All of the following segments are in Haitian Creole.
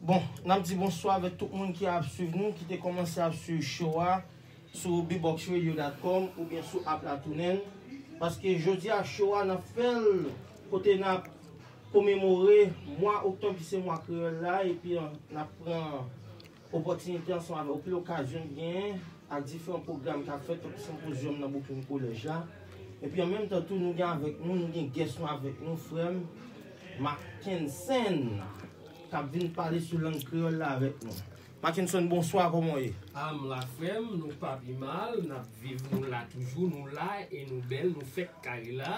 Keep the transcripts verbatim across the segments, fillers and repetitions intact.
Bon, n ap di bonswa avèk tout moun ki ap swiv nou, ki te kòmanse ap swiv show a sou bboxradio.com oubyen sou app la TuneIn. Paske jodi a show a n ap fè l kote n ap komemore mwa oktòb ki se mwa kreyòl la, epi n ap pran opòtinite ansanm avèk anpil okazyon n genyen ak diferan pwogram k ap fèt tankou senpozyòm nan Brooklyn College la. Epi an menm tan tou nou gen avèk nou, nou gen guest nou avèk nou, frè m Mackenson k ap vin pale sou lang kreyòl la avèk nou. Mackenson, bonswa, kòman w ye? A m la frè m, nou pa pi mal, n ap viv, nou la toujou, nou la e nou bèl, nou fèk kare la.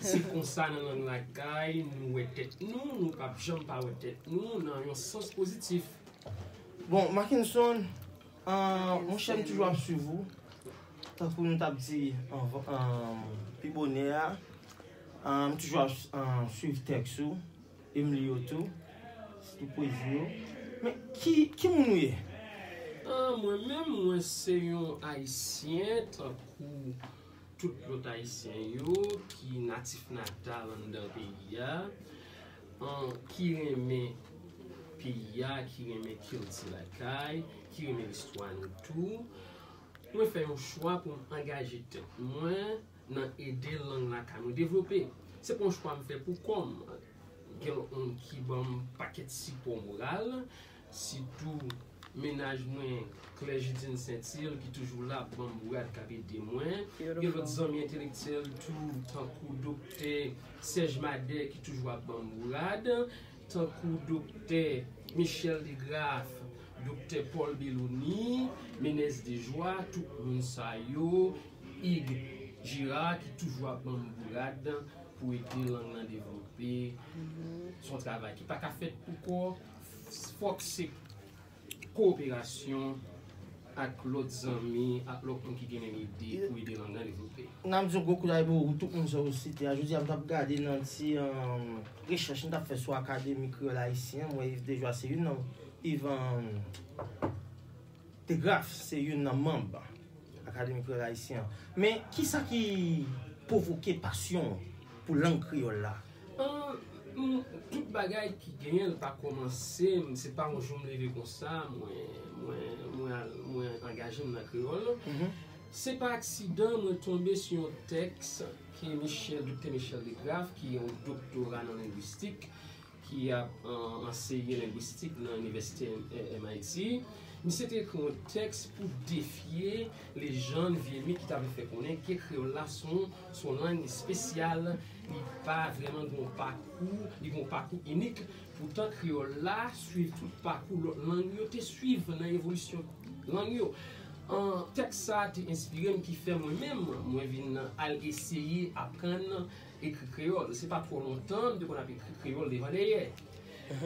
Se konsa nan lang lakay, nou wè tèt nou, nou p ap janm pa wè tèt nou nan yon sans pozitif. Bon, Mackenson, monchè, m toujou ap swiv ou. Tankou nou t ap di anvan, pi bonè a, m toujou ap swiv tèks ou e m li yo tou, sitou pwezi yo. Men ki, ki moun ou ye? Mwen menm, mwen se yon Ayisyen tankou tout lòt Ayisyen yo ki natif natal anndan peyi a, ki renmen peyi a, ki renmen kilti lakay, ki renmen listwa nou tou. Mwen fè yon chwa pou m angaje tèt mwen nan ede lang lakay mwen devlope. Se pa yon chwa m fè pou kò m. Gen lòt moun ki ban m pakèt sipò moral, sitou mennaj mwen, Claire Judine Saintil, ki toujou la ap ban m bourad, k ap ede mwen. Gen lòt zanmi entelektyèl tou, tankou Doktè Serge Madè, ki toujou ap ban m bourad, tankou Doktè Michel DeGraff, Doktè Paul Belony, Menez Dejoie, tout moun sa yo, Hugues Girard, ki toujou ap ban m bourad pou ede lang nan devlope. Se yon travay ki pa ka fèt pou kò, fòk se kowoperasyon ak lòt zanmi, ak lòt moun ki gen menm ide pou ede lang nan devlope. N ap di yon gwo kout ayebou pou tout moun sa yo site a. Jodi a, m t ap gade nan ti rechèch m t ap fè sou Akademi Kreyòl Ayisyen an, m wè Yves Dejoie se youn nan, Yves DeGraff se youn nan manm Akademi Kreyòl Ayisyen an. Men kisa ki pwovoke pasyon w pou lang kreyòl la? Tout bagay ki genyen l pa kòmanse m, se pa yon jou m leve konsa mwen mwen mwen al mwen angaje m nan kreyòl. Se pa aksidan mwen tonbe sou yon tèks ke Michel, Doktè Michel DeGraff, ki yon doktora nan lengwistik, ki ap anseye lengwistik nan Inivèsite MIT, misye te ekri yon tèks pou defye lejann, vye mit ki ta vle fè konnen ke kreyòl la se yon lang espesyal, li pa vrèman gen yon pakou, li gen yon pakou inik. Poutan kreyòl la swiv tout pakou lòt lang yo te swiv nan evolisyon lang yo. Tèks sa a te enspire m, ki fè mwen menm mwen vin al eseye aprann ekri kreyòl. Se pa twò lontan m te konn ap ekri kreyòl devan dèyè.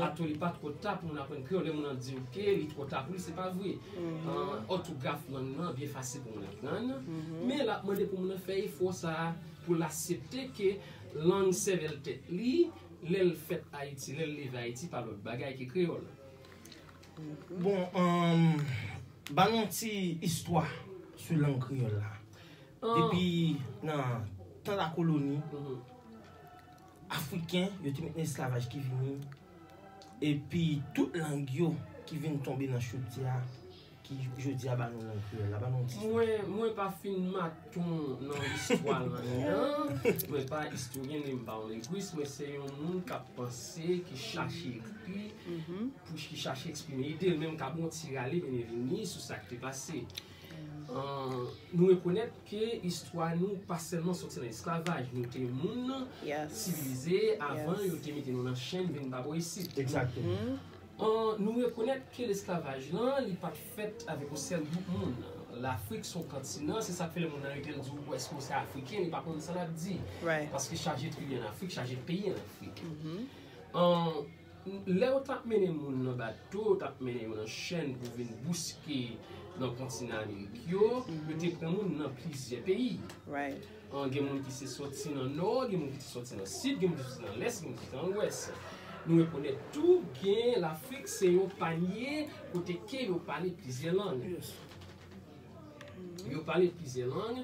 Atò li pa twò ta pou moun aprann kreyòl. Lè moun nan di w ke li twò ta pou li, se pa vre. Òtograf lang nan byen fasil pou moun aprann. Men l ap mande pou moun nan fè efò sa a, pou l aksepte ke lang sèvèl tèt li, lè l fèt Ayiti, lè l leve Ayiti, pa lòt bagay ke kreyòl. Bon, ban nou yon ti istwa sou lang kreyòl la. Depi nan tan lakoloni, Afriken yo te met nan esklavaj ki vini, epi tout lang yo ki vin tonbe nan chodyè a, ki jodi a ba nou lang kreyòl la, ban nou yon ti. Mwen, mwen pa fin maton nan istwa lang nan. Mwen pa istoryen, ni m pa yon lengwis, mwen se yon moun k ap panse, ki chache ekri, pou ki chache eksprime ide l, men m ka ba w yon ti rale, byenvini sou sa k te pase. Nou rekonèt ke istwa nou pa sèlman soti nan esklavaj, nou te moun sivilize avan yo te mete nou nan chenn vin pa bò isit. Nou rekonèt ke lesklavaj lan, li pa t fèt avèk yon sèl gwoup moun. Lafrik se yon kontinan, se sa k fè lè moun nan rete l di w èske w se Afriken, li pa konn sa l ap di. Paske chaje tribi ann Afrik, chaje peyi ann Afrik. Lè yo t ap mennen moun nan bato, yo t ap mennen yo nan chenn pou vin bouske nan kontinan Amerik yo, yo te pran moun nan plizyè peyi. An, gen moun ki se soti nan nò, gen moun ki te soti nan sid, gen moun ki soti nan lès, gen moun ki soti nan lwès. Nou rekonèt tou, gen Lafrik se yon panye kote ke yo pale plizyè lang. Yo pale plizyè lang.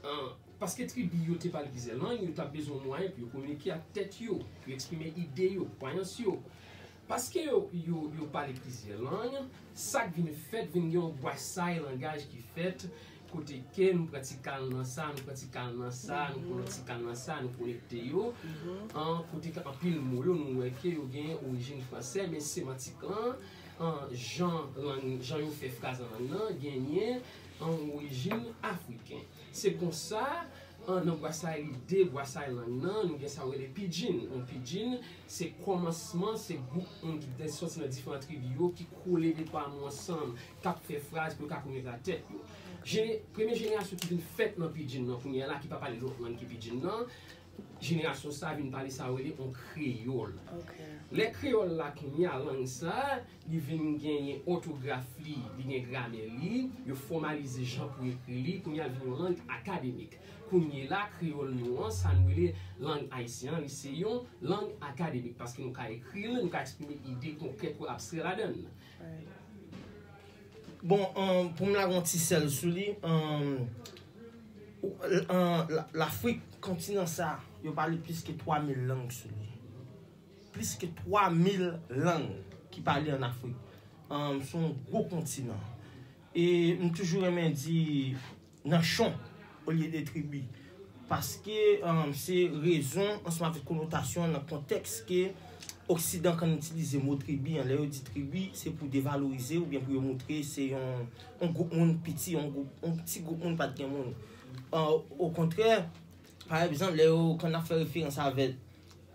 An, paske tribi yo te pale plizyè lang, yo t ap bezwen yon mwayen pou yo kominike ak tèt yo, pou yo eksprime ide yo, kwayans yo. Paske yo, yo, yo pale plizyè lang, sa k vin fèt, vin gen yon bwasay langaj ki fèt, kote ke nou pran ti kal nan sa, nou pran ti kal nan sa, nou pran lòt ti kal nan sa, nou konekte yo. An, kote ke anpil mo yo, nou wè ke yo gen orijin fransè, men semantik lan, an, jan lang, jan yo fè fraz nan lang nan, genyen an orijin afriken. Se konsa, an, nan bwasay lide, bwasay lang nan, nou gen sa yo rele pidgin. Yon pidgin, se kòmansman, se gwoup moun ki te soti nan diferan tribi yo, ki kole de twa mo ansanm, k ap fè fraz pou yo ka kominike ak tèt yo. Jene-, premye jenerasyon ki vin fèt nan pidgin nan kounye a la, ki pa pale lòt lang ki pidgin nan, jenerasyon sa a vin pale sa yo rele yon kreyòl. Lè kreyòl la kounye a, lang sa a, li vin genyen òtograf li, li gen gramè li, yo fòmalize jan pou ekri li, kounye a l vin yon lang akademik. Kounye la, kreyòl nou an, sa nou rele lang ayisyen an, li se yon lang akademik, paske nou ka ekri l, nou ka eksprime ide konkrèt ou abstrè ladan l. Bon, um, pou m lage yon ti sèl sou li, um, ou- an, la- Lafrik, kontinan sa, yo pale plis ke twa mil lang sou li. Plis ke twa mil lang ki pale an Afrik. Um, se yon gwo kontinan. E m toujou renmen di nanchon olye de tribi. Paske um, se rezon ansanm avèk konotasyon nan kontèks ke Oksidan konn itilize mo tribi an. Lè yo di tribi, se pou devalorize oubyen pou yo moutre se yon, yon gwoup moun piti, yon gwoup, yon ti gwoup moun pa t gen moun. An, okontrè, pa egzanp, lè yo konn ap fè referans avèk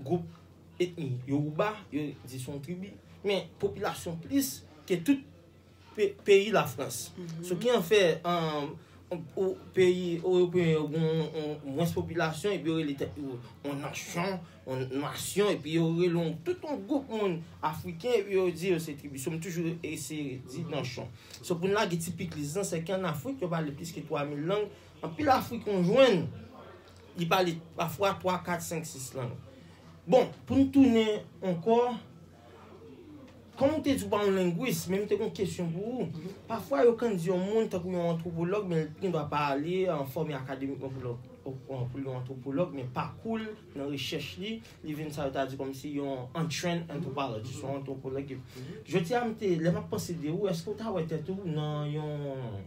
gwoup etni Yoruba, yo di se yon tribi. Men popilasyon plis ke tout pe- peyi Lafrans. So ki an fè an, ou- peyi ewopeyen yo gen yon- yon mwens popilasyon epi yo rele tèt yo yon nasyon, yon nasyon, epi yo rele yon tout yon gwoup moun afriken epi yo di yo se tribi. So m toujou eseye di nanchon. So pou n lage ti pikliz lan, se ke an Afrik yo pale plis ke twa mil lang. Anpil Afrik ou jwenn li pale pafwa twa, kat, senk, sis lang. Bon, pou n tounen ankò, kòm ou te di ou pa yon lengwis, men m te gen yon kesyon pou ou. Pafwa yo konn di yon moun tankou yon antwopològ, men li gendwa pa ale an fòme akademikman pou l pou l yon antwopològ, men pakou l nan rechèch li, li vin sa yo ta di kòmsi yon untrained anthropologist, yon antwopològ. Jodi a m te, lè m ap panse de ou, èske ou ta wè tèt ou nan yon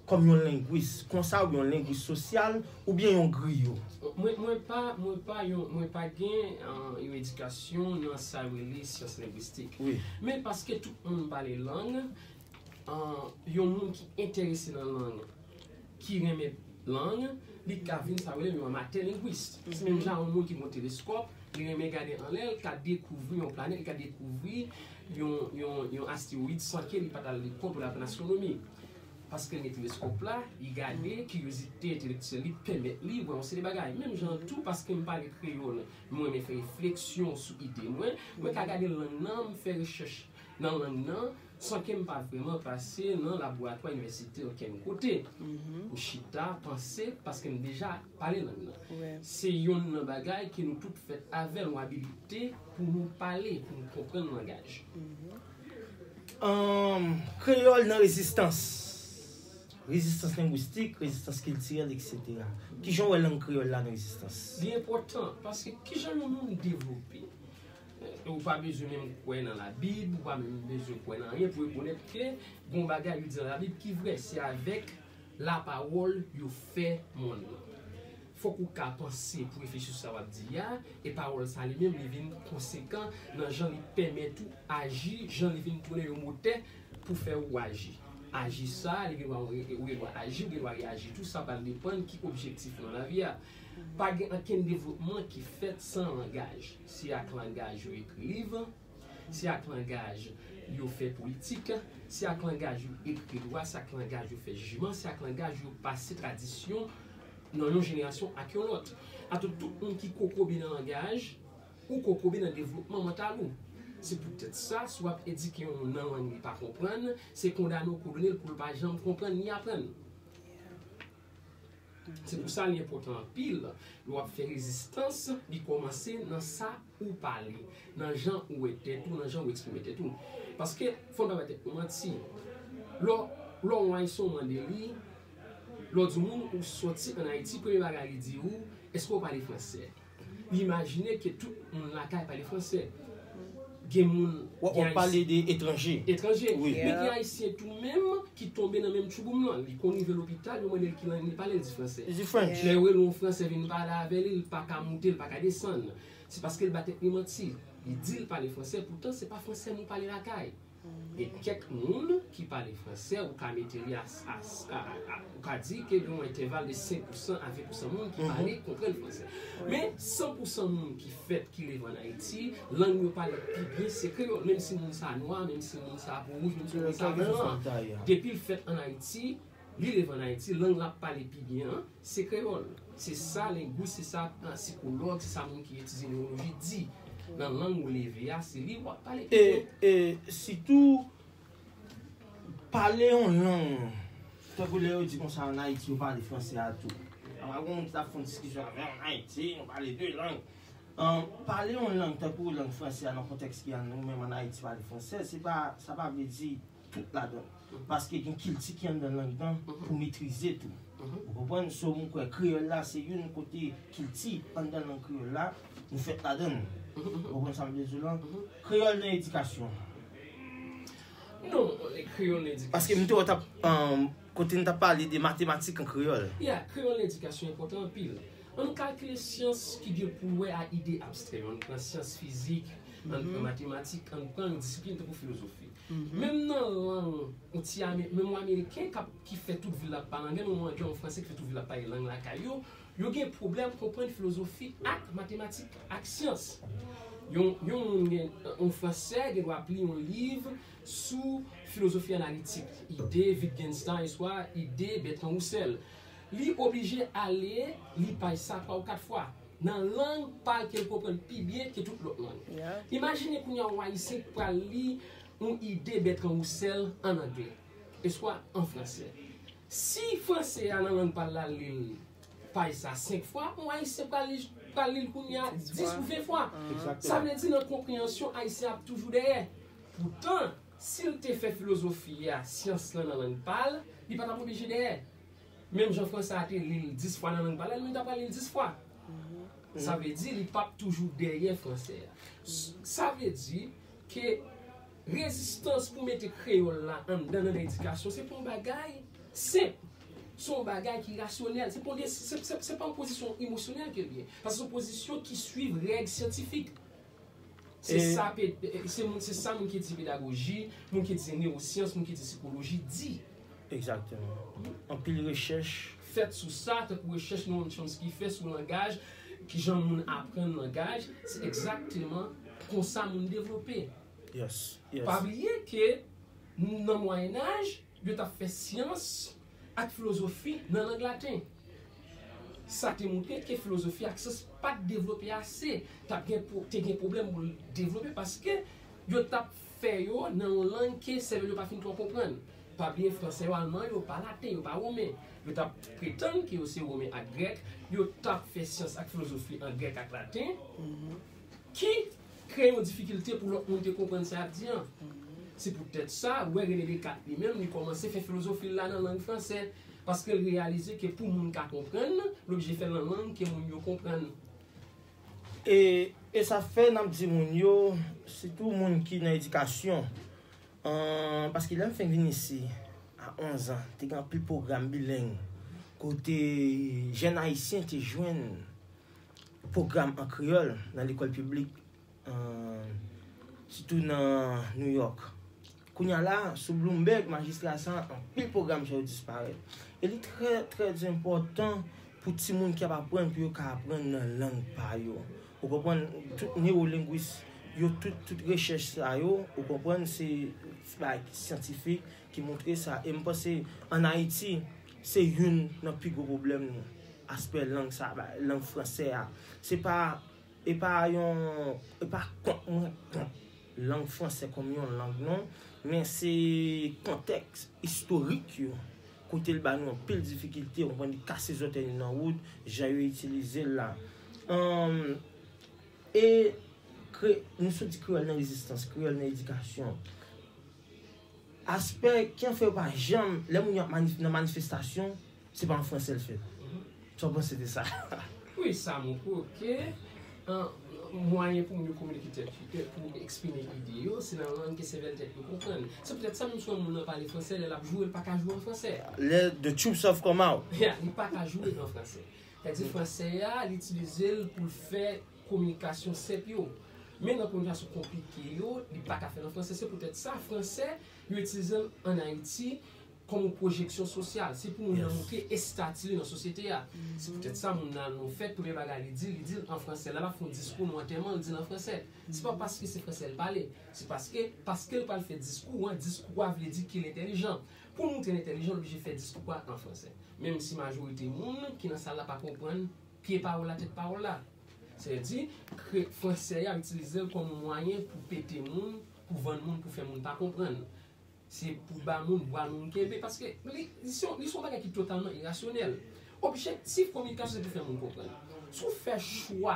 kòm yon lengwis konsa oubyen yon lengwis sosyal oubyen yon griyo? Mwen, mwen pa, mwen pa yon, mwen pa gen uh, yon edikasyon nan sa yo rele syans lengwistik. Men paske tout moun pale lang, uh, yon moun ki enterese nan lang, ki renmen lang, li ka vin sa yo rele yon amatè lengwis. Se menm jan yon moun ki gen yon teleskòp, li renmen gade anlè, li ka dekouvri yon planèt, li ka dekouvri yon, yon, yon astewoyid san ke li pa t al lekòl pou l aprann astwonomi. Paske l gen teleskòp la, li gade, kiryozite entelektyèl li pèmèt li wè yon seri de bagay. Menm jan tou, paske m pale kreyòl, mwen renmen fè refleksyon sou ide mwen, mwen ka gade lang nan, m fè rechèch nan lang nan, san ke m pa vrèman pase nan laboratwa inivèsite okenn kote. M chita, panse, paske m deja pale lang nan. Se yonn nan bagay ke nou tout fèt avè l, yon abilite pou nou pale, pou nou konprann langaj. Ann, kreyòl nan rezistans. Rezistans lengwistik, rezistans kiltirèl, eksetera. Kijan w wè lang kreyòl la nan rezistans? Li enpòtan, paske kijan yon moun devlope? Ou pa bezwen menm kwè nan Labib, ou pa menm bezwen kwè nan anyen pou rekonèt ke gon bagay yo di nan Labib ki vrè, se avèk lapawòl yo fè monn nan. Fòk ou ka panse pou reflechi sou sa w ap di a, e pawòl sa li menm li vin konsekan nan jan li pèmèt ou aji, jan li vin tounen yon motè pou fè ou aji. Aji sa, li gen dwa, ou gen dwa aji, ou gen dwa reyaji tou, sa pral depann ki objektif ou nan lavi a. Pa gen ankenn devlopman ki fèt san langaj. Se ak langaj yo ekri liv, se ak langaj yo fè politik, se ak langaj yo ekri lwa, se ak langaj yo fè jijman, se ak langaj yo pase tradisyon nan yon jenerasyon ak yon lòt. Atò tout moun ki kokobe nan langaj, ou kokobe nan devlopman mantal ou. Se poutèt sa, si w ap edike yon moun nan lang li pa konprann, se kondane w kondane l pou l pa janm konprann ni aprann. Se pou sa li enpòtan anpil, lè w ap fè rezistans, li kòmanse nan sa ou pale, nan jan ou wè tèt ou, nan jan ou eksprime tèt ou. Paske, fò n pa ba tèt nou manti, lè w, lè w yon Ayisyen w mande li, lè w di yon moun ou sòti ann Ayiti, premye bagay li di ou, èske w pale fransè? Li imajine ke tout moun lakay pale fransè. Gen moun, W ap pale de etranje. Etranje. Men gen Ayisyen tou menm ki tonbe nan menm tchouboum lan. Li konn rive lopital, yo mande l ki lang li pale, l di fransè. Li di French. Lè yo rele yon fransè vin pale avè li, li pa ka moute, li pa ka desann. Se paske l ba tèt li manti. Li di l pale fransè, poutan se pa fransè nou pale lakay. Gen kèk moun ki pale fransè, ou ka mete li a, a, a, a, ou ka di ke gen yon entèval de senk pousan a ven pousan moun ki pale, konprann fransè. Men san pousan moun ki fèt, ki leve ann Ayiti, lang yo pale pi byen se kreyòl, menm si moun sa nwa, menm si moun sa po wouj, menm si moun sa blan. Depi l fèt ann Ayiti, li leve ann Ayiti, lang l ap pale pi byen an, se kreyòl. Se sa lengwis, se sa sikològ, se sa moun ki etidye newoloji di. Nan lang ou leve a, se li w ap pale pi byen. E sitou, pale yon lang, tankou lè yo di konsa ann Ayiti, yo pale fransè a tou. Apa gen moun ki t ap fè yon diskisyon avè w ann Ayiti, nou pale de lang. Pale yon lang tankou lang fransè a nan kontèks ki an nou menm ann Ayiti pale fransè, se pa, sa pa vle di tout ladan. Paske gen kilti ki anndan lang nan pou metrize tou. Ou konprann? So, mwen kwè kreyòl la se youn kote kilti anndan lang kreyòl la, nou fèt ladan l. Ou konprann sa m vle di w lan? Kreyòl nan edikasyon. Non, kreyòl nan edikasyon. Paske m te wè w t ap, um, kote n t ap pale de matematik an kreyòl. Ya, kreyòl nan edikasyon enpòtan anpil. Ann kalkile syans ki gen pou wè a ide abstrè yo. Ann pran syans fizik, ann pran matematik, ann pran yon disiplin tankou filozofi. Menm nan lang, yon ti ame, menm yon Ameriken k ap, ki fè tout vi l ap pale anglè, menm yon Fransè ki fè tout vi l ap pale lang lakay yo, yo gen pwoblèm konprann filozofi ak matematik ak syans. Yon, yon moun gen, yon Fransè gen dwa ap li yon liv sou filozofi analitik, ide Wittgenstein, swa ide Bertrand Russell. Li oblije ale li paj sa twa ou kat fwa nan lang pa l ke l konprann pi byen ke tout lòt lang. Imajine kounye a yon Ayisyen ki pral li yon ide Bertrand Russell ann anglè, oswa an fransè. Si fransè a nan lang pa l la li l paj sa senk fwa, yon Ayisyen pral li, pral li l kounye a dis ou ven fwa. Sa vle di nan konpreyansyon, Ayisyen ap toujou dèyè. Poutan, si l te fè filozofi a, syans lan nan lang pa l, li pa t ap oblije dèyè. Menm jan fransè a te li l dis fwa nan lang pa l la, li menm ta pral li l dis fwa. Sa vle di li p ap toujou dèyè fransè a. Sa vle di ke rezistans pou mete kreyòl la anndan nan edikasyon, se pa yon bagay senp. Se yon bagay ki rasyonèl. Se pa yon, se, se, se pa yon pozisyon emosyonèl ke l ye. Paske se yon pozisyon ki swiv règ syantifik. Se sa, se moun, se sa moun ki etidye pedagoji, moun ki etidye newosyans, moun ki etidye sikoloji di. Egzakteman. Anpil rechèch. Fèt sou sa, tankou rechèch Noam Chomsky fè sou langaj, kijan moun aprann langaj, se egzakteman konsa moun devlope. Yes, yes. Pa bliye ke nan Mwayenaj, yo t ap fè syans ak filozofi nan lang laten. Sa te montre ke filozofi ak syans pa t devlope ase, t ap gen, te gen pwoblèm pou l devlope paske yo t ap fè yo nan yon lang ke sèvèl yo pa fin twò konprann. Pa bliye fransè yo, alman yo, pa laten, yo pa women. Yo t ap pretann ke yo se women ak grèk, yo t ap fè syans ak filozofi an grèk ak laten. Ki kreye yon difikilte pou lòt moun te konprann sa y ap di an. Se poutèt sa, ou wè René Descartes li menm, li kòmanse fè filozofi l la nan lang fransè, paske l reyalize ke pou moun ka konprann, l oblije fè l nan lang ke moun yo konprann. E, e sa fè n ap di moun yo, sitou moun ki nan edikasyon, Ahn, paske lè m fenk vin isi, a onz an, te gen anpil pwogram bileng kote jèn ayisyen te jwenn pwogram an kreyòl nan lekòl piblik, ahn, sitou nan New York. Kounye a la, sou Bloomberg, majistra sa, anpil pwogram sa yo disparèt. E li trè, trè enpòtan pou timoun ki ap aprann, pou yo ka aprann nan lang pa yo. Ou konprann, tout newolengwis yo, tout, tout rechèch sa yo, ou konprann, se bagay syantifik ki montre sa. E m panse, ann Ayiti, se youn nan pi gwo pwoblèm nou, aspè lang sa, ba, lang fransè a. Se pa, e pa yon, e pa kont mwen kont lang fransè kòm yon lang, non, men se kontèks istorik yo, pote l ba nou anpil difikilte, ou konprann, li kase zòtèy nou nan wout, jan yo itilize l la. Ann, e kre, nou sot di kreyòl nan rezistans, kreyòl nan edikasyon. Aspè ki an fè yo pa janm, lè moun yo ap manif-, nan manifestasyon, se pa an fransè l fèt. Sa w panse de sa? Wi, sa m kwè ke an, mwayen pou moun yo kominike tèt yo, pou eksprime ide yo, se nan lang ke sèvèl tèt yo konprann. Se poutèt sa, menm si yon moun nan pale fransè, lè l ap joure, l pa ka joure an fransè. Lè the truth have come out. Yeah, li pa ka joure an fransè. Sètadi fransè a, li itilize l pou l fè kominikasyon senp yo. Men nan kominikasyon konplike yo, li pa ka fè l an fransè. Se poutèt sa, fransè, yo itilize l ann Ayiti kòm yon pwojeksyon sosyal. Se pou moun nan montre estati li nan sosyete a. Se poutèt sa, moun nan al nan yon fèt, premye bagay li di, li di l an fransè. Lè l ap fè yon diskou nan antèman, li di l an fransè. Se pa paske se fransè l pale. Se paske, paske l pral fè diskou an, diskou a vle di ke l entèlijan. Pou l montre l entèlijan, l oblije fè diskou a an fransè. Menm si majorite moun ki nan sal la pa konprann pye pawòl la, tèt pawòl la. Sètadi, kre, fransè a itilize l kòm mwayen pou pete moun, pou vann moun, pou fè moun pa konprann. Se pou ba moun, bwa moun kenbe, paske li, li se yon, li se yon bagay ki totalman irasyonèl. Objektif kominikasyon se pou fè moun konprann. Si w fè chwa,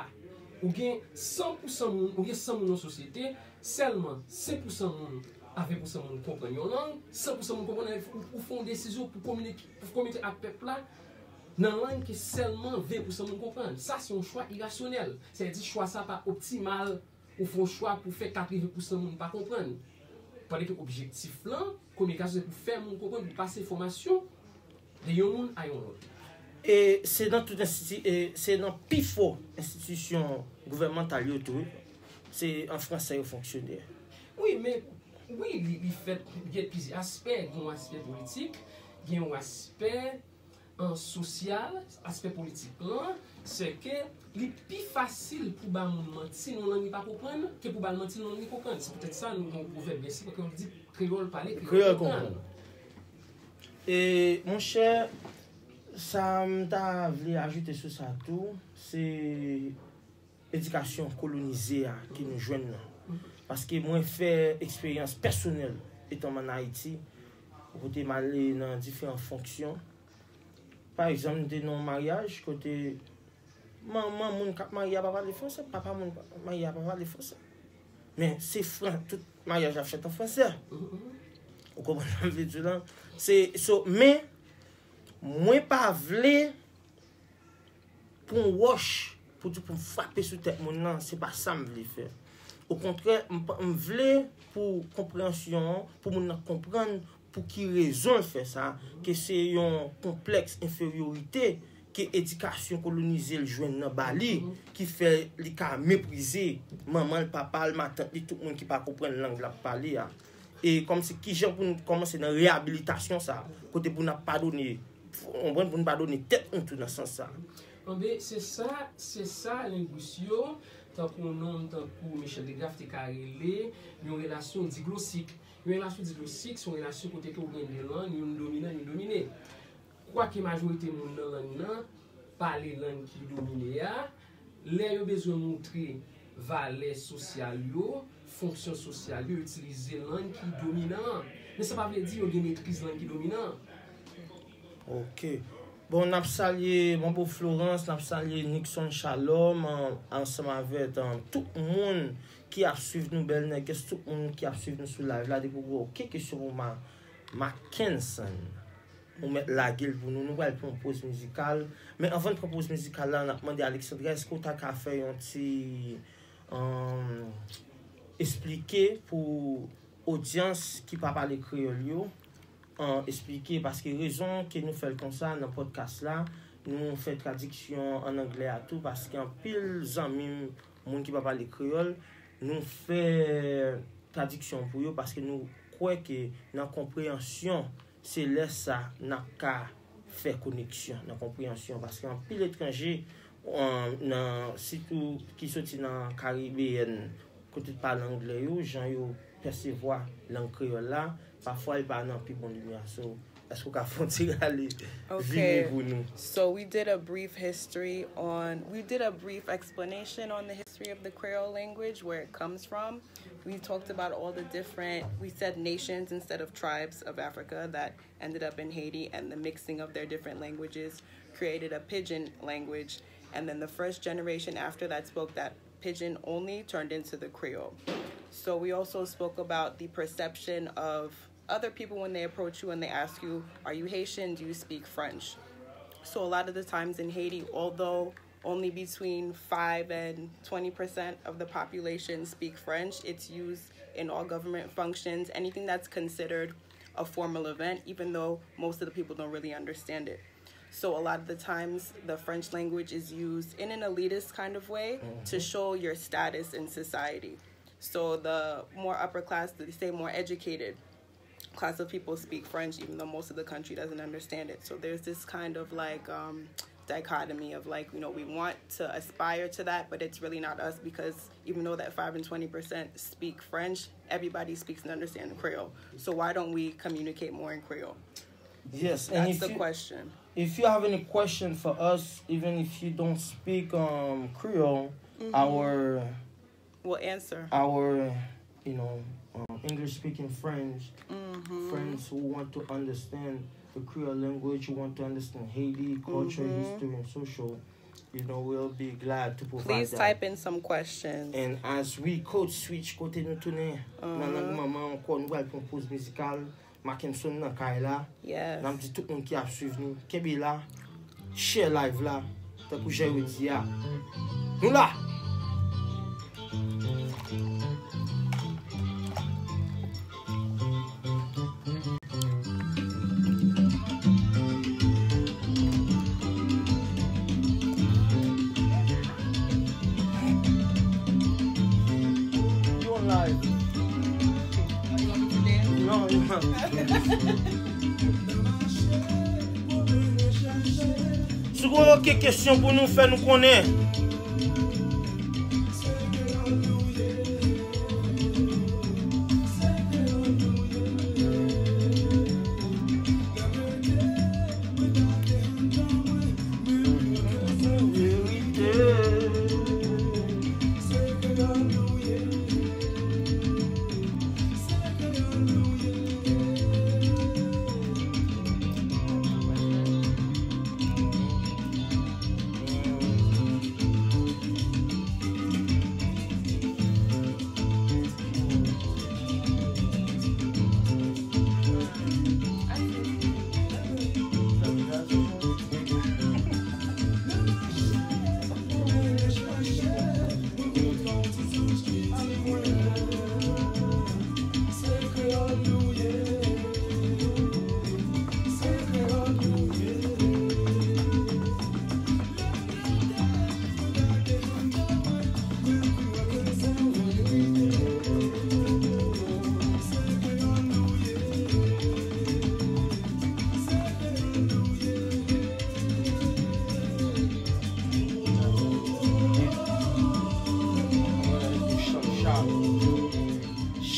ou gen san pousan moun, ou gen san moun nan sosyete, sèlman senk pousan moun a ven pousan moun konprann yon lang, san pousan moun konprann, ou, ou fè yon desizyon pou kominike, pou kominike ak pèp la nan lang ke sèlman ven pousan moun konprann. Sa se yon chwa irasyonèl. Sètadi chwa sa pa optimal, ou fè yon chwa pou fè katreven pousan moun pa konprann. Pandan ke objektif lan, kominikasyon se pou fè moun konprann, pou pase enfòmasyon de yon moun a yon lòt. E se nan tout enstiti, e se nan pifò enstitisyon gouvènmantal yo tou, se an fransè yo fonksyone. Wi, men, wi, li, li fèt, gen plizyè aspè, gen yon aspè politik, gen yon aspè an sosyal, aspè politik lan, se ke li pi fasil pou ba moun manti nan lang li pa konprann ke pou ba l manti nan lang li konprann. Se poutèt sa, nou gen yon pwovèb byen senp ki di, kreyòl pale, kreyòl konprann. E, monchè, sa m ta vle ajoute sou sa tou, se edikasyon kolonize a ke nou jwenn nan. Paske mwen fè eksperyans pèsonèl etan m ann Ayiti, kote m ale nan diferan fonksyon. Pa egzanp, m te nan yon maryaj kote manman moun k ap marye a pa pale fransè, papa moun k ap marye a pa pale fransè. Men se fran, tout maryaj la fèt an fransè. Ou konprann sa m vle di w lan? Se, so, men, mwen pa vle pran wòch pou di pou m frape sou tèt moun nan, se pa sa m vle fè. Okontrè, m pa, m vle pou konpreyansyon an, pou moun nan konprann pou ki rezon l fè sa, ke se yon konplèks enferyorite ke edikasyon kolonize l jwenn nan ba li, ki fè li ka meprize manman l, papa l, matant li, tout moun ki pa konprann lang l ap pale a. E kòmsi kijan pou n kòmanse nan reyabilitasyon sa, kote pou n ap padone, w konprann, pou n padone tèt nou tou nan sans sa. Anben, se sa, se sa lengwis yo, tankou yon nonm tankou Michel DeGraff te ka rele yon relasyon diglosik. Yon relasyon diglosik se yon relasyon kote ke ou gen de lang, youn dominan, youn domine. Kwake majorite moun nan lang nan pale lang ki domine a, lè yo bezwen montre valè sosyal yo, fonksyon sosyal yo, yo itilize lang ki dominan an. Men sa pa vle di yo gen metriz lang ki dominan an. Ok. Bon, n ap salye Manbo Florence, n ap salye Nixon Shalom, an, ansanm avèk, an, tout moun ki ap swiv nou, Bèl Nègès, tout moun ki ap swiv nou sou live la, depi w gen okenn kesyon pou Ma-, Mackenson, ou mèt lage l pou nou. Nou pral pran yon poz mizikal. Men anvan n pran poz mizikal la, n ap mande Alexandra, èske w ta ka fè yon ti, ann, esplike pou odyans ki pa pale kreyòl yo, an, esplike, paske rezon ke nou fè l konsa nan pòdkas la, nou fè tradiksyon an anglè a tou, paske anpil zanmi m, moun ki pa pale kreyòl, nou fè tradiksyon pou yo, paske nou kwè ke nan konpreyansyon, se lè sa n ap ka fè koneksyon nan konpreyansyon, paske anpil etranje, an, nan, sitou ki soti nan Karibeyèn, kote pale anglè yo, jan yo pèsevwa lang kreyòl la, pafwa li pa nan pi bon limyè. So, Èske w ka fè yon ti rale vire pou nou? Okay. So we did a brief history on, we did a brief explanation on the history of the Creole language, where it comes from. We talked about all the different, we said nations instead of tribes of Africa that ended up in Haiti, and the mixing of their different languages created a pidgin language. And then the first generation after that spoke that pidgin only turned into the Creole. So we also spoke about the perception of other people when they approach you and they ask you, "Are you Haitian? Do you speak French?" So a lot of the times in Haiti, although only between five and twenty percent of the population speak French, it's used in all government functions, anything that's considered a formal event, even though most of the people don't really understand it. So a lot of the times, the French language is used in an elitist kind of way to show your status in society. So the more upper class, they say more educated class of people speak French, even though most of the country doesn't understand it. So there's this kind of, like, um, dichotomy of, like, you know, we want to aspire to that, but it's really not us, because even though that five and twenty percent speak French, everybody speaks and understands Creole. So why don't we communicate more in Creole? Yes, and that's the question. If you have any question for us, even if you don't speak um Creole, mm-hmm. our We'll answer. Our, you know, um, English speaking friends, mm-hmm. friends who want to understand the Creole language, who want to understand Haiti culture, mm-hmm. history, and social, you know, we'll be glad to provide. Please that. Type in some questions. And as we code switch, kote nou tounen, uh-huh. nan lang manman ankò, nou pral pran poz mizikal. Mackenson nan kay la. Yes. N ap di tout moun ki ap swiv nou, kenbe la, share live la, tankou jan yo di a. Nou la! Si w gen yon kesyon pou nou, fè nou konnen.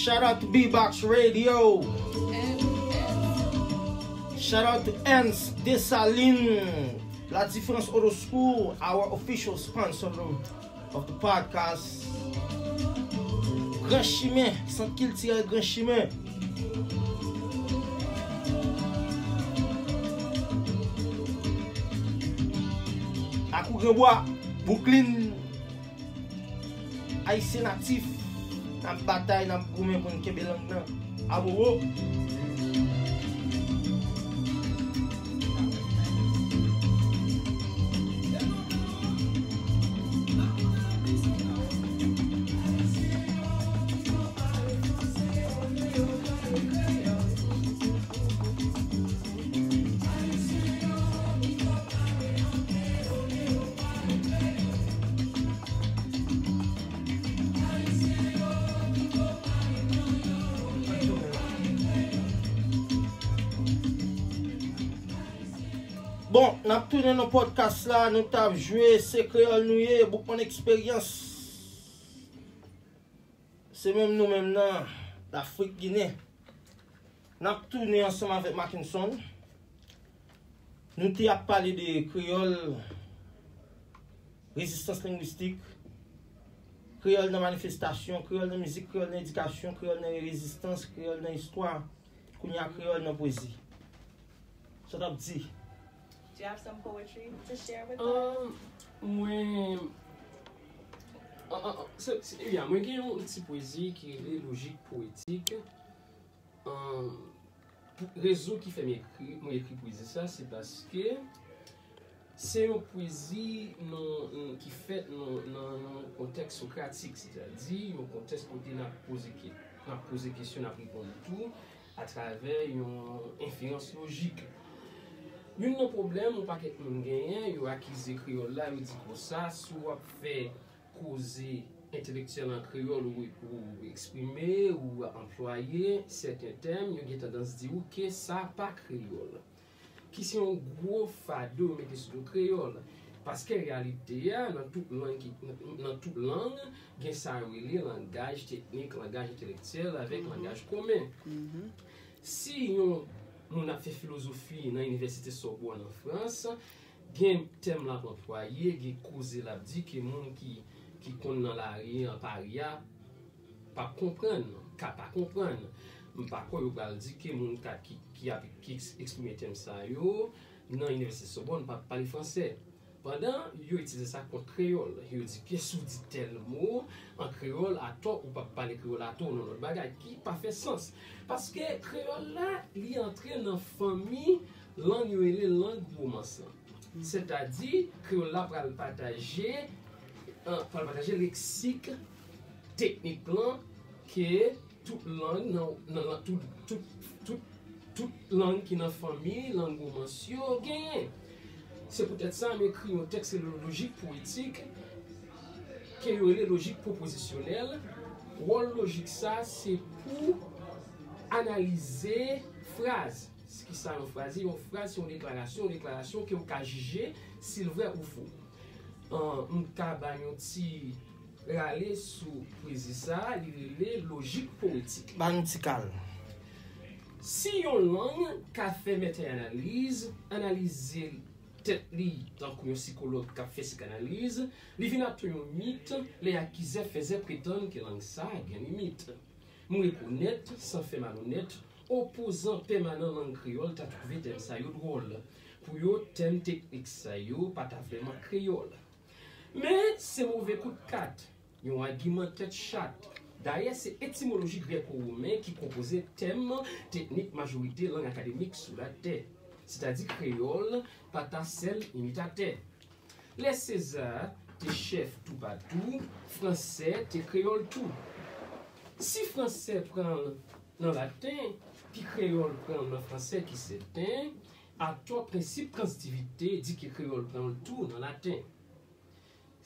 Shout out to B-Box Radio. Shout out to Hans Dessalines. La Différence Auto School, our official sponsor of the podcast. Gran Chimen, Sant Kiltirèl Gran Chimen. Akou Granbwa, Brooklyn. Ayisyen natif, n ap batay, n ap goumen pou n kenbe lang nan. Awowo! Bon, n ap tounen nan podcast la, nou t ap jwe Se Kreyòl Nou Ye, Boukman Experience. Se menm nou menm nan Lafrik Ginen. N ap tounen ansanm avèk Mackenson. Nou te ap pale de kreyòl, rezistans lengwistik, kreyòl nan manifestasyon, kreyòl nan mizik, kreyòl nan edikasyon, kreyòl nan rezistans, kreyòl nan istwa, kounye a kreyòl nan pwezi. Sa w t ap di? Do you have some poetry to share with us? Um, mwen an- an- an- se- se- ya, mwen gen yon ti pwezi ki rele Lojik Powetik. Um, pou- rezon ki fè mwen ekri, mwen ekri pwezi sa, se paske se yon pwezi nan, nan- ki fèt nan, nan, nan yon kontèks sokratik, sètadi yon kontèks kote n ap poze, ke- n ap poze kesyon, n ap reponn tou atravè yon enferans lojik. Youn nan pwoblèm yon pakèt moun genyen, yo akize kreyòl la, yo di konsa, si w ap fè koze entelektyèl an kreyòl, ou, ou eksprime, ou anplwaye sèten tèm, yo gen tandans di w ke sa pa kreyòl. Ki se yon gwo fado yo mete sou do kreyòl. Paske reyalite a, nan tout lang, ki, nan tout lang, gen sa yo rele langaj teknik, langaj entelektyèl avèk langaj komen. Si yon moun ap fè filozofi nan Inivèsite Sorbonne an Frans, gen tèm l ap anplwaye, gen koze l ap di ke moun ki, ki konn nan lari an, Pari a, p ap konprann, ka pa konprann. M pa kwè yo pral di ke moun ka, ki, ki ap ki eks- eksprime tèm sa yo nan Inivèsite Sorbonne p ap pale fransè. Pandan yo itilize sa kont kreyòl, yo di ke si w di tèl mo an kreyòl atò, ou p ap pale kreyòl atò, ou nan lòt bagay, ki pa fè sans. Paske kreyòl la, li antre nan fanmi lang yo rele lang womans lan. Sètadi, kreyòl la pral pataje, an, pral pataje leksik teknik lan ke tout lang nan, nan, nan tout, tout, tout, tout lang ki nan fanmi lang womans yo genyen. Se poutèt sa m ekri yon tèks ki rele Lojik Powetik, ke yo rele lojik pwopozisyonèl. Wòl lojik sa, se pou analize fraz. Kisa yon fraz ye? Yon fraz se yon deklarasyon, yon deklarasyon ke w ka jije si l vrè ou fo. An, m ka ba yon ti rale sou pwezi sa, li rele Lojik Powetik. Ba nou ti kal. Si yon lang ka fè mèt analiz analize tèt li tankou yon sikològ k ap fè sikanaliz, li vin atò yon mit lè akizè fèzè pretann ke lang sa a gen limit. M rekonèt, san fè malonèt, opozan pèmanan lang kreyòl ta twouve tèm sa yo dwòl. Pou yo, tèm teknik sa yo pa ta vrèman kreyòl. Men, se move kout kat, yon agiman tèt chat. Dayè, se etimoloji grèko-women ki konpoze tèm teknik majorite lang akademik sou latè, sètadi kreyòl pa ta sèl imitatè. Lè Seza te chèf toupatou, fransè te kreyòl tou. Si fransè pran l nan laten, pi kreyòl pran l nan fransè ki sèten, atò prensip transitivite di ke kreyòl pran l tou nan laten.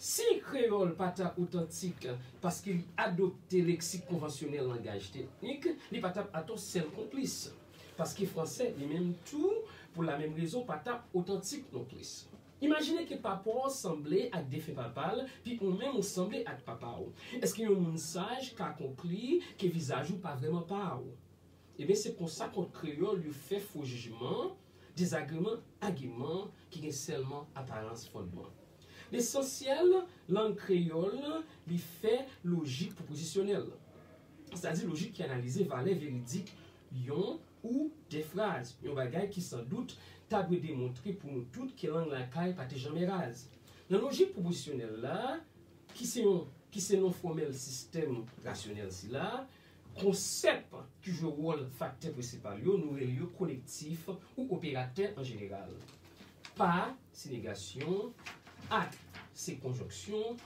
Si kreyòl pa ta otantik paske li adopte leksik konvansyonèl langaj teknik, li pa t ap atò sèl konplis. Paske fransè, li menm tou, pou la menm rezon, pa t ap otantik nonplis. Imajine ke papa w sanble ak defen papa l, pi ou menm ou sanble ak papa w. Èske yon moun saj ka konkli ke vizaj ou pa vrèman pa w? Ebyen, se konsa kont kreyòl yo fè fo jijman, dezagreman, agiman ki gen sèlman aparans fondman. Lesansyèl, lang kreyòl, li fè lojik pwopozisyonèl, sètadi lojik ki analize valè veridik yon ou de fraz, yon bagay ki san dout ta dwe demontre pou nou tout ke lang lakay pa te janmen raz. Nan lojik pwopozisyonèl la, ki se yon, ki se non fòmèl sistèm rasyonèl sila, konsèp ki jwe wòl faktè prensipal yo, nou rele yo konektif ou operatè an jeneral. Pa se negasyon, ak se konjonksyon,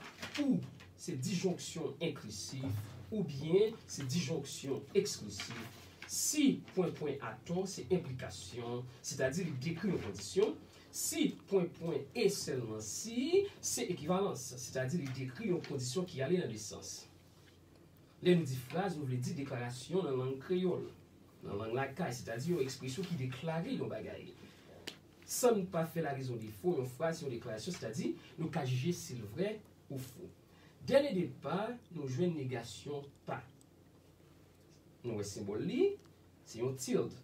ou se dijonksyon enklisif, oubyen se dijonksyon eksklisif. Si pwen pwen atò se enplikasyon, sètadi li dekri yon kondisyon, si pwen pwen e sèlman si se ekivalans, sètadi li dekri yon kondisyon ki ale nan de sans. Lè nou di fraz, nou vle di deklarasyon nan lang kreyòl, nan lang lakay, sètadi yon ekspresyon ki deklare yon bagay. San n pa fè larezon defo, yon fraz se yon deklarasyon, sètadi nou ka jije si l vrè ou fo. Dè le depa, nou jwenn negasyon pa. Nou wè senbòl li, se yon tilde,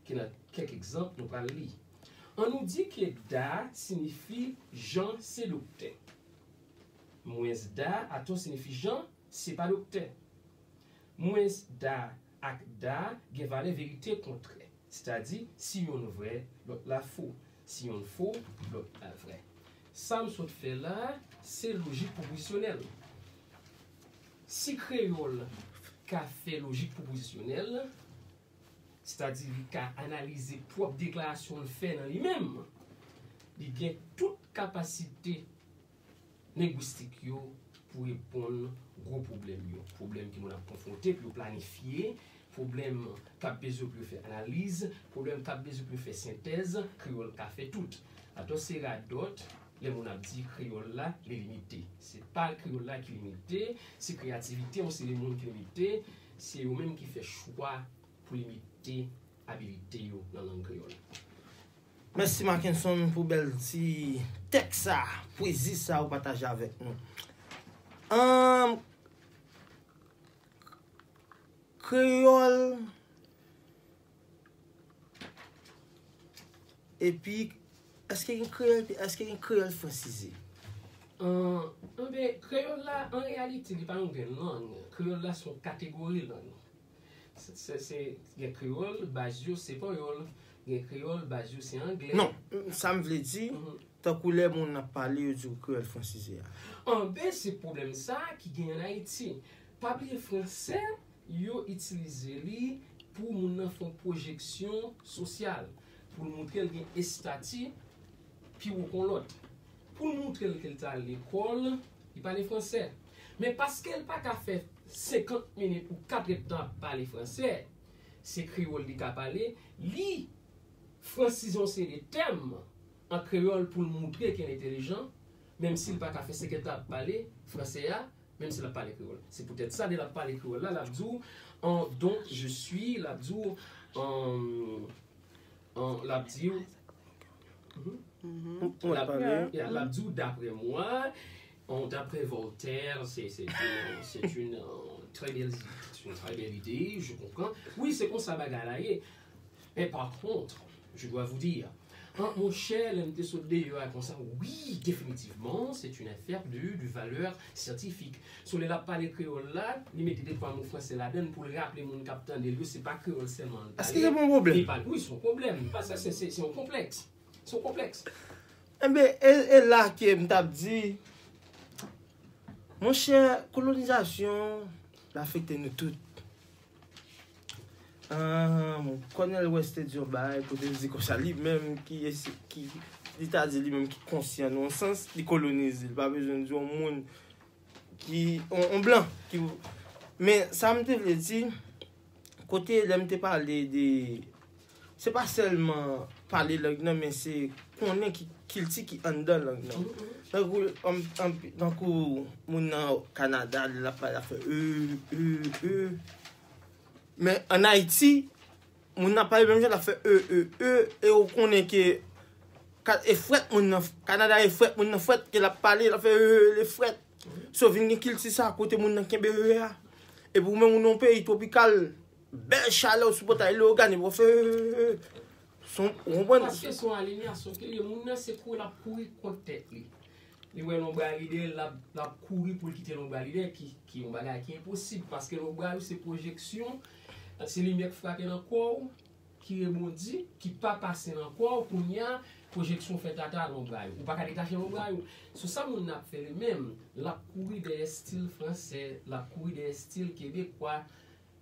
ki nan kèk egzanp nou pral li. An nou di ke Da siyifi Jan se doktè. Mwens Da atò siyifi Jan se pa doktè. Mwens Da ak Da gen valè verite kontrè. Sètadi, si yonn vrè, lòt la fo. Si yonn fo, lòt la vrè. Sa m sot fè la, se lojik pwopozisyonèl. Si kreyòl ka fè lojik pwopozisyonèl, sètadi li ka analize pwòp deklarasyon l fè nan li menm, li gen tout kapasite lengwistik yo pou reponn gwo pwoblèm yo. Pwoblèm ke moun ap konfwonte pou yo planifye, pwoblèm k ap bezwen pou yo fè analiz, pwoblèm k ap bezwen pou yo fè sentèz, kreyòl ka fè tout. Atò se radòt lè moun ap di kreyòl la li limite. Se pa kreyòl la ki limite, se kreyativite yon seri moun ki limite, se yo menm ki fè chwa pou limite abilite yo nan lang kreyòl. Mèsi Mackenson pou bèl ti tèks sa, pwezi sa ou pataje avèk nou. Ahn, kreyòl, epi, èske gen kreyòl, epi èske gen kreyòl fransize? Ahn, anben, kreyòl la, an reyalite, li pa yon grenn lang. Kreyòl la se yon kategori lang. Se, se, se, gen kreyòl, baz yo se panyòl. Gen kreyòl, baz yo se anglè. Non, sa m vle di, tankou lè moun ap pale, yo di w kreyòl fransize a. Anben, se pwoblèm sa a ki gen ann Ayiti. Pa bliye fransè, yo itilize li pou moun nan fè yon pwojeksyon sosyal, pou l montre l gen estati pi wo ke yon lòt. Pou l montre l ke l t al lekòl, li pale fransè. Men paske l pa ka fè senkant minit ou katrèdtan ap pale fransè, se kreyòl li ka pale, li fransize yon seri de tèm an kreyòl pou l montre ke l entèlijan, menm si l pa ka fè senkant tan ap pale fransè a, menm si l ap pale kreyòl. Se poutèt sa, lè l ap pale kreyòl la, l ap di w, en, donc, je suis, l ap di w, en, en, l ap di w, Ou konn pale. Yeah, l ap di w, d'après moi, en, d'après Voltaire, c'est, c'est une, c'est une, euh, très belle, c'est une très belle idée, je comprends. Wi, se konsa bagay la ye. Mais par contre, je dois vous dire, en, monchè, lè m te sot deyò a konsa, wi, définitivement, c'est une affaire de, de valeur scientifique. So, lè l ap pale kreyòl la, li mete de twa mo fransè ladan l pou l raple moun k ap tande l yo, se pa kreyòl sèlman l pale. Èske se pa yon pwoblèm? Wi, se yon pwoblèm. Paske se, se, se yon konplèks. Se yon konplèks. Enben, e, e la ke m t ap di, monchè, kolonizasyon, l afekte nou tout. Ahn, Cornel West te di yon bagay, kote l di konsa, li menm ki, ki, li ta di li menm ki konsyan nan yon sans, li kolonize, li pa bezwen di yon moun ki, yon, yon blan. Ki, men sa m te vle di, kote lè m te pale de, se pa sèlman pale lang nan, men se konnen ki kilti ki anndan lang nan. Tankou, an, an, tankou moun nan Kanada, lè l ap pale, l ap fè e, e, e. Men ann Ayiti, moun nan pale menm jan, l ap fè e, e, e, e ou konnen ke ka, e frèt moun nan, Kanada e frèt moun nan frèt, ke l ap pale, l ap fè e, e, e, le frèt. So vin gen kilti sa, kote moun nan kenbe e a. Epi ou menm ou nan yon peyi twopikal, bèl chalè, ou sou pòtay Leyogàn, epi w ap fè e, e, e. Son, ou konprann? Paske se yon alinyasyon ke l ye, moun nan se kouri, l ap kouri kont tèt li. Li wè lonbray li dèyè l, l ap, l ap kouri pou l kite lonbray li dèyè, ki, ki yon bagay ki enposib, paske lonbray ou se pwojeksyon, se limyè k frape nan kò w, ki rebondi, ki pa pase nan kò w, kounye a, pwojeksyon fèt atravè lonbray ou. Ou pa ka detache lonbray ou. So sa moun nan ap fè li menm, l ap kouri dèyè estil fransè, l ap kouri dèyè estil kebekwa,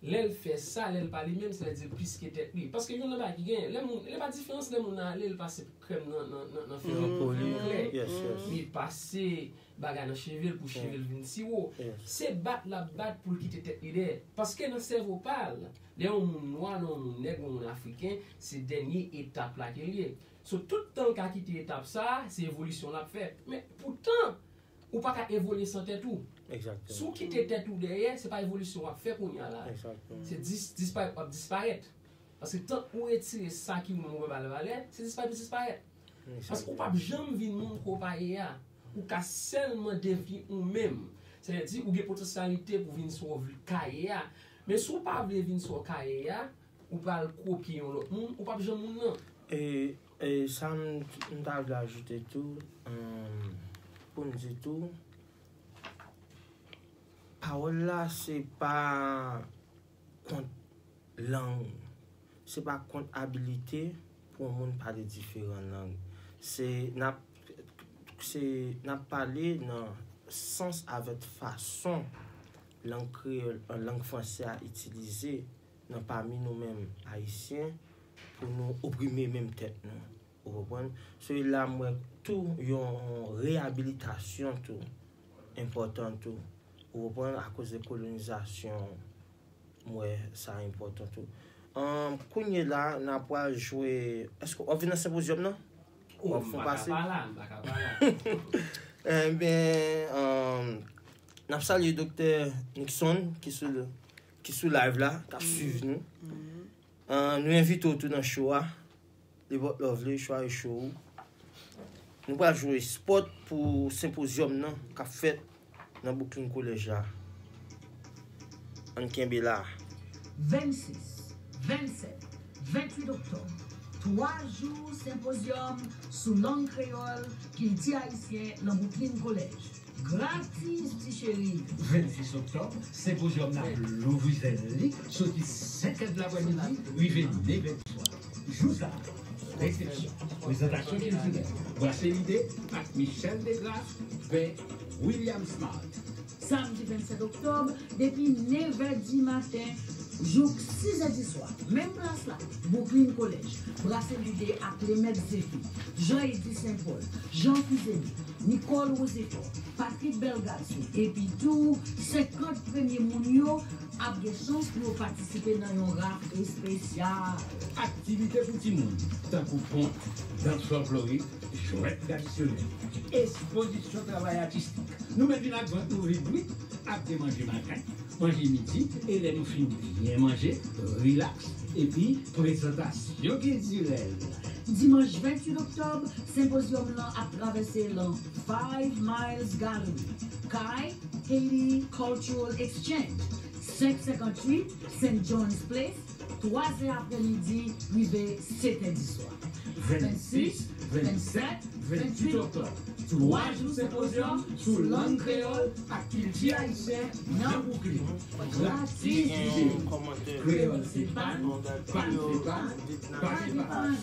lè l fè sa, lè l pa li menm, sa vle di l plis ke tèt li. Paske youn nan bagay ki genyen, lè moun, lè pa diferans, lè moun nan ale, l pase krèm nan, nan, nan, nan fè l klè. Li pase bagay nan cheve l pou cheve l vin siwo. Se bat l ap bat pou l kite tèt li dèyè. Paske nan sèvo pa l, lè yon moun nwa, lè yon moun nèg, yon moun afriken, se dènye etap la ke l ye. So tout tan l ka kite etap sa, se evolisyon l ap fè. Men poutan, ou pa ka evolye san tèt ou. Si w kite tèt ou dèyè, se pa evolisyon w ap fè kounye a la. Se dis, dispa, w ap disparèt. Paske tan ou retire sa ki ou menm ou pa ba l valè, se disparèt ou disparèt. Paske ou p ap janm vin moun ke w pa ye a. Ou ka sèlman devni ou menm. Sètadi ou gen potansyalite pou vin sa w vle ka ye a. Men si w pa vle vin sa w ka ye a, ou pral kopye yon lòt moun, ou p ap janm moun nan. E E sa m, m ta vle ajoute tou, um, pou m di tou, pawòl la se pa kont lang, se pa kont abilite pou yon moun pale diferan lang. Se n ap se n ap pale nan sans avèk fason lang kreyòl, lang franse a itilize nan pami nou menm Ayisyen pou nou oprime menm tèt nou. Ou konprann? Se la m wè tou yon reyabilitasyon tou enpòtan tou. Ou konprann? Akoz de kolonizasyon, m wè sa enpòtan tou. Ahn, kounye la, n a pral jwe. Èske w ap vin nan senpozyòm nan? W ap fè yon pase? Enben, um, n ap salye Doktè Nixon ki sou, ki sou live la, k ap swiv nou. Uh, nou envite w tou nan show a. Li bòt love li, show a e show ou. Nou pral jwe spot pou senpozyòm nan k ap fèt nan Brooklyn College la. Ann kenbe la. Vennsis, vennsèt, vennwit oktòb, twa jou senpozyòm sou lang kreyòl, kilti ayisyen nan Brooklyn College. Gratis, ti cheri. Vennsis oktòb, senpozyòm nan ap louvri zèl li, soti senk è de laprèmidi rive nèf è di swa. Jou sa a, resepsyon, prezantasyon kiltirèl, Brase Lide ak Michel DeGraff, bè William Smart. Samdi vennsèt oktòb, depi nèf è di maten jouk sis è di swa, menm plas la, Brooklyn College, Brase Lide ak Lemèt Zefi, Jean Eddy Saint Paul, Jean Fizemy, Nicole Roséfort, Patrick Bellegarçon, epi tou senkant premye moun yo ap gen chans pou yo patisipe nan yon raf espesyal. Aktivite pou timoun, tankou pon, dans folklorik, jwèt tradisyonèl, espozisyon travay atistik. Nou menm vin ak vant nou vid wi, ap gen manje maten, manje midi, e lè nou fin byen manje, rilaks, epi prezantasyon kiltirèl. Dimanch vennwit oktòb, senpozyòm lan ap travèse lan Five Miles Gallery, kay Haiti Cultural Exchange, senk senkannwit Saint John's Place, twa zè aprèmidi rive sèt è di swa. Vennsis, vennsèt, vennwit oktòb, twa jou senpozyòm sou lang kreyòl ak kilti ayisyen nan Brooklyn. Gratis videyo. Kreyòl se pa n, pa n se pa n, pa n se pa n.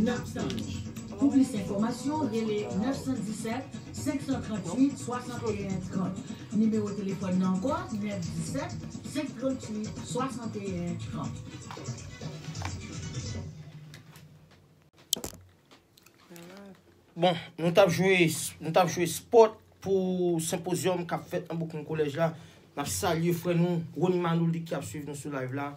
N ap tann ou. Pou plis enfòmasyon, rele nèf san disèt, senk san trannwit, swasanteyen trant. Nimewo telefòn nan ankò, nèf disèt, senk trannwit, swasanteyen trant. Bon, nou t ap jwe, nou t ap jwe spot pou senpozyòm k ap fèt nan Brooklyn College la. N ap salye frè nou, Rony Manoulik, ki ap swiv nou sou live la.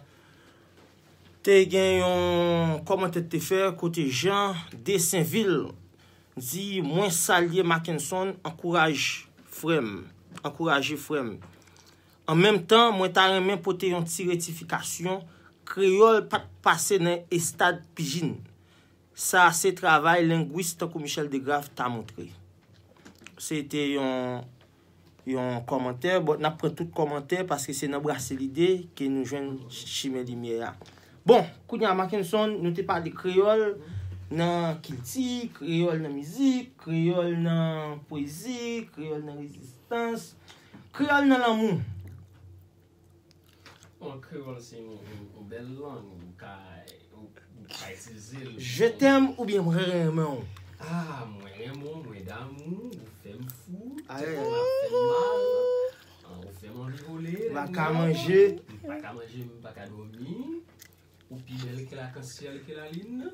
Te gen yon kòmantè te fè kote Jean de Sainvil di, mwen salye Mackenson, ankouraj frè m, ankouraje frè m. An menm tan, mwen ta renmen pote yon ti rektifikasyon, kreyòl pa t pase nan estad pijin. Sa se travay lengwis tankou Michel DeGraff ta montre. Se te yon, yon kòmantè, but n ap pran tout kòmantè paske se nan Brase Lide ke nou jwenn chimen limyè a. Bon, kounye a, Mackenson, nou te pale kreyòl nan kilti, kreyòl nan mizik, kreyòl nan pwezi, kreyòl nan rezistans, kreyòl nan lanmou. Bon, kreyòl se yon, yon, yon bèl lang, ou ka, ou, ou ka itilize l. Je t'aime oubyen mwen renmen w. Ah, mwen renmen w, mwen damou, ou fè m fou, ou ap fè m mal, ah, ou fè m anvi vole, lè m pa ka manje. M pa ka manje, m pa ka dòmi, ou pi bèl ke lakansyèl, ke lalin.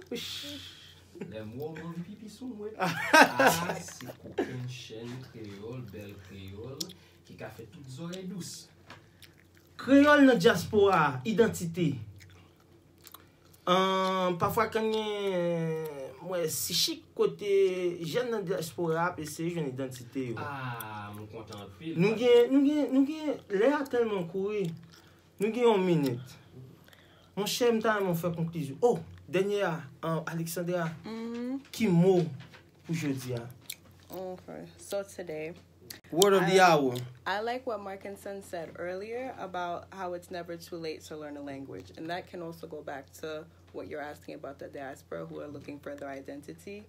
Lè m wè w, m anvi pipi sou mwen. Ah, se kokennchenn kreyòl, bèl kreyòl, ki ka fè tout zòrèy dous. Kreyòl nan dyaspora, idantite. Ahn, pafwa kan gen, m wè, si chik kote jèn nan dyaspora ap eseye jwenn idantite yo. Ah, m kontan anpil. Nou gen, nou gen, nou gen, lè a tèlman kouri. Nou gen yon minit. Monchè, m ta renmen w fè konklizyon. Oh, dènye a, ahn, Alexandra, ki mo pou jodi a? Okay, so today, Word of the hour. I like what Markinson said earlier about how it's never too late to learn a language, and that can also go back to what you're asking about the diaspora who are looking for their identity,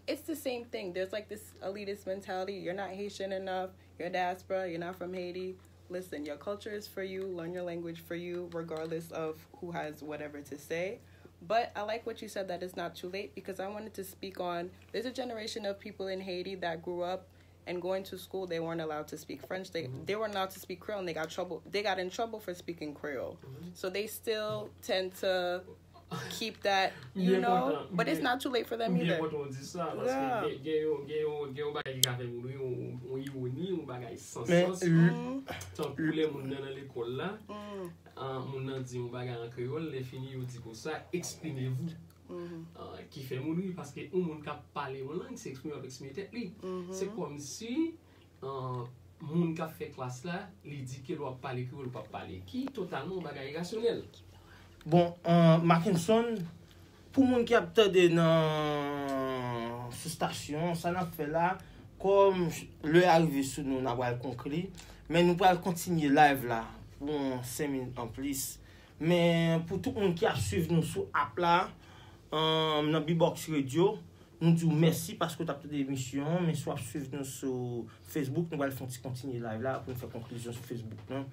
it's the same thing. There's like this elitist mentality. You're not Haitian enough. You're diaspora. You're not from Haiti. Listen, your culture is for you. Learn your language for you, regardless of who has whatever to say. But I like what you said, that it's not too late, because I wanted to speak on, there's a generation of people in Haiti that grew up and going to school, they weren't allowed to speak French. They, they weren't allowed to speak Creole, and they got trouble. They got in trouble for speaking Creole. So they still tend to keep that, you know, but it's not too late for them either. M byen kontan w di sa, paske gen, gen yon, gen yon, gen yon bagay ki ka fè moun ri, yon, yon, yon iwoni, yon bagay san sans. Tankou lè moun nan nan lekòl la, ah, moun nan di yon bagay an kreyòl, lè fini yo di konsa, exprimez-vous. Ah, ki fè moun ri, paske yon moun k ap pale yon lang, se eksprime, ap eksprime tèt li. Se kòmsi, ah, moun k ap fè klas la, li di ke lè w ap pale kreyòl, ou p ap pale, ki totalman yon bagay irasyonèl. Bon, ah, Mackenson, pou moun ki ap tande nan, sou stasyon, sa n ap fè la, kòm lè a rive sou nou, n a pral konkli, men nou pral kontinye live la pou yon senk minit anplis. Men pou tout moun ki ap swiv nou sou app la, ah, nan Bbox Radio, nou di w mèsi paske w t ap tande emisyon an, men si w ap swiv nou sou Facebook, nou pral fè yon ti kontinye live la pou nou fè konklizyon sou Facebook nan.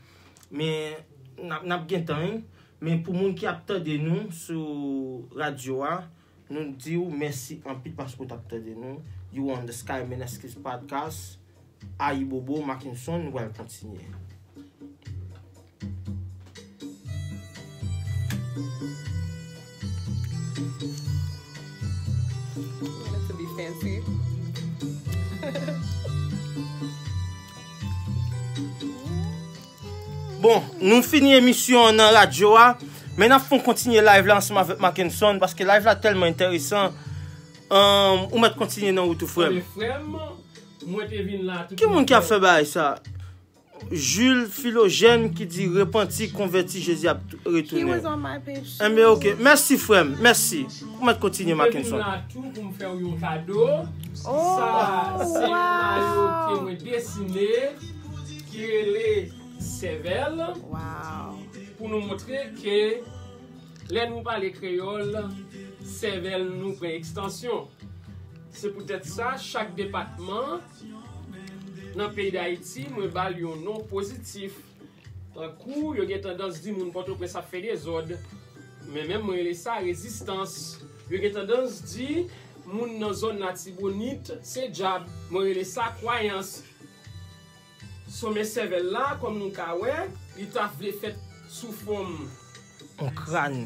Men n ap, n ap gen tan, wi. Men pou moun ki ap tande nou sou radyo a, nou di w mèsi anpil paske w t ap tande nou. You on the Sky Menaskis Podcast. Ayibobo, Mackenson, nou pral kontinye. Wanted to be fancy. Bon, nou fini emisyon an nan radyo a, men n ap fè yon kontinye live la ansanm avèk Mackenson, paske live la tèlman enteresan. Ahn, ou mèt kontinye nan wout ou, frè m. Frè m, mwen te vin la tou. Ki moun ki ap fè bagay sa? Jules Philogène ki di, repanti, konvèti, Jezi ap tou-, retounen. He was on my page too. Enben, ok. Mèsi, frè m. Mèsi. Ou mèt kontinye, Mackenson. Mwen vin la tou pou m fè w yon kado. Oh, sa, se yon mayo ke mwen desine, ki rele Sèvèl. Wow. Pou nou montre ke lè nou pale kreyòl, sèvèl nou pran ekstansyon. Se poutèt sa, chak depatman nan peyi Dayiti, mwen ba l yon non pozitif. Tankou, yo gen tandans di moun Pòtoprens ap fè dezòd. Men menm mwen rele sa rezistans. Yo gen tandans di moun nan zòn Latibonit se dyab. Mwen rele sa kwayans. Somè sèvèl la, kòm nou ka wè, li ta vle fèt sou fòm yon kràn.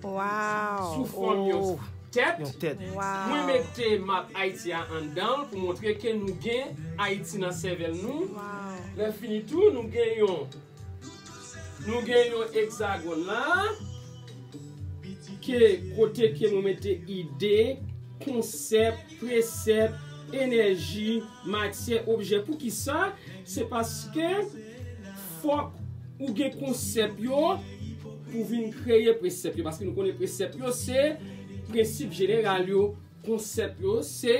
Wow. Sou fòm yon tèt. Yon tèt. Wow. Mwen mete map Ayiti a anndan l pou montre ke nou gen Ayiti nan sèvèl nou. Wow. Lè fini tou, nou gen yon, nou gen yon egzagòn la, ke kote ke nou mete ide, konsèp, presèp, enèji, matyè, objè. Poukisa? Se paske fòk ou gen konsèp yo pou vin kreye presèp yo. Paske nou konnen presèp yo se prensip jeneral yo, konsèp yo se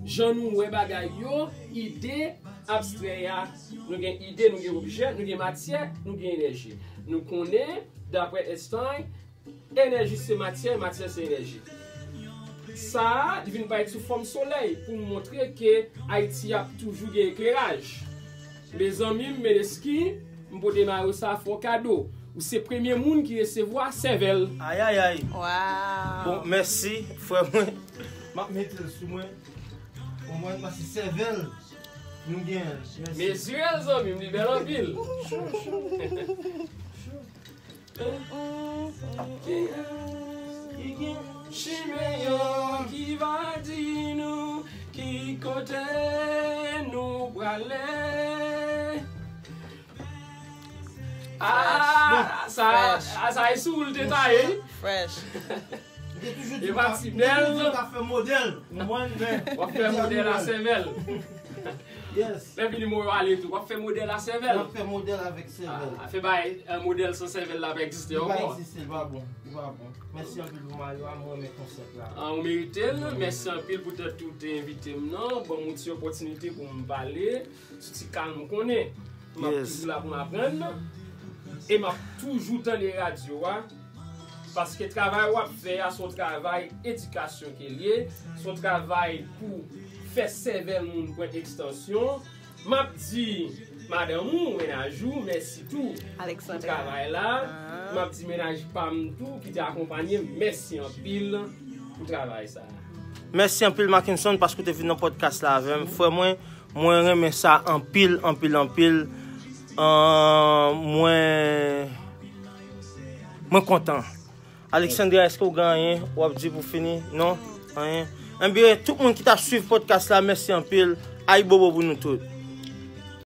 jan nou wè bagay yo, ide abstrè a. Nou gen ide, nou gen objè, nou gen matyè, nou gen enèji. Nou konnen, daprè Einstein, enèji se matyè, matyè se enèji. Sa a, li vin parèt sou fòm solèy pou montre ke Ayiti ap toujou gen ekleraj. Mezanmi m, Meneski, m pote mayo sa a fè w kado. Ou se premye moun ki resevwa sèvèl. Ayayay. Wow. Bon, mèsi, frè mwen. M ap mete l sou mwen. Bon, mwen, paske sèvèl, nou gen. Mèsi. Mezire l, zanmi m, li bèl anpil. Ki, ki gen chimen yo ki va di nou ki kote nou prale. Ah, sa, ah, sa e sou ou l te taye. Fresh. M te toujou di m ka, m te toujou di m ka fè modèl. Ou konprann, men w ap fè modèl a sèvèl. Yes. Lè vini mwen ale tou, w ap fè modèl a sèvèl. W ap fè modèl avèk sèvèl. Ah, fè bay, eh, modèl san sèvèl la pa egziste ankò. Li pa egziste, li pa bon. Li pa bon. Mèsi anpil pou mayo a, mwen renmen konsèp la. Ah, ou merite l. Mèsi anpil poutèt ou te envite m nan. Ban m yon ti opòtinite pou m pale sou ti kal m konnen. M ap toujou la pou m aprann. E m ap toujou tande radyo a. Paske travay w ap fè a se yon travay edikasyon ke l ye, se yon travay pou fè sèvèl moun pran ekstansyon. M ap di madanm ou, mennaj ou, mèsi tou pou Alexandra. Travay la. M ap di mennaj pa m tou ki te akonpanye m, mèsi anpil pou travay sa. Mèsi anpil Mackenson paske w te vin nan podcast la avè m. Frè mwen, mwen renmen sa anpil, anpil, anpil. An, mwen mwen kontan. Alexandra, èske w gen anyen w ap di pou fini? Non? Anyen? Enbyen, tout moun ki t ap swiv podcast la, mèsi anpil. Ayibobo pou nou tout.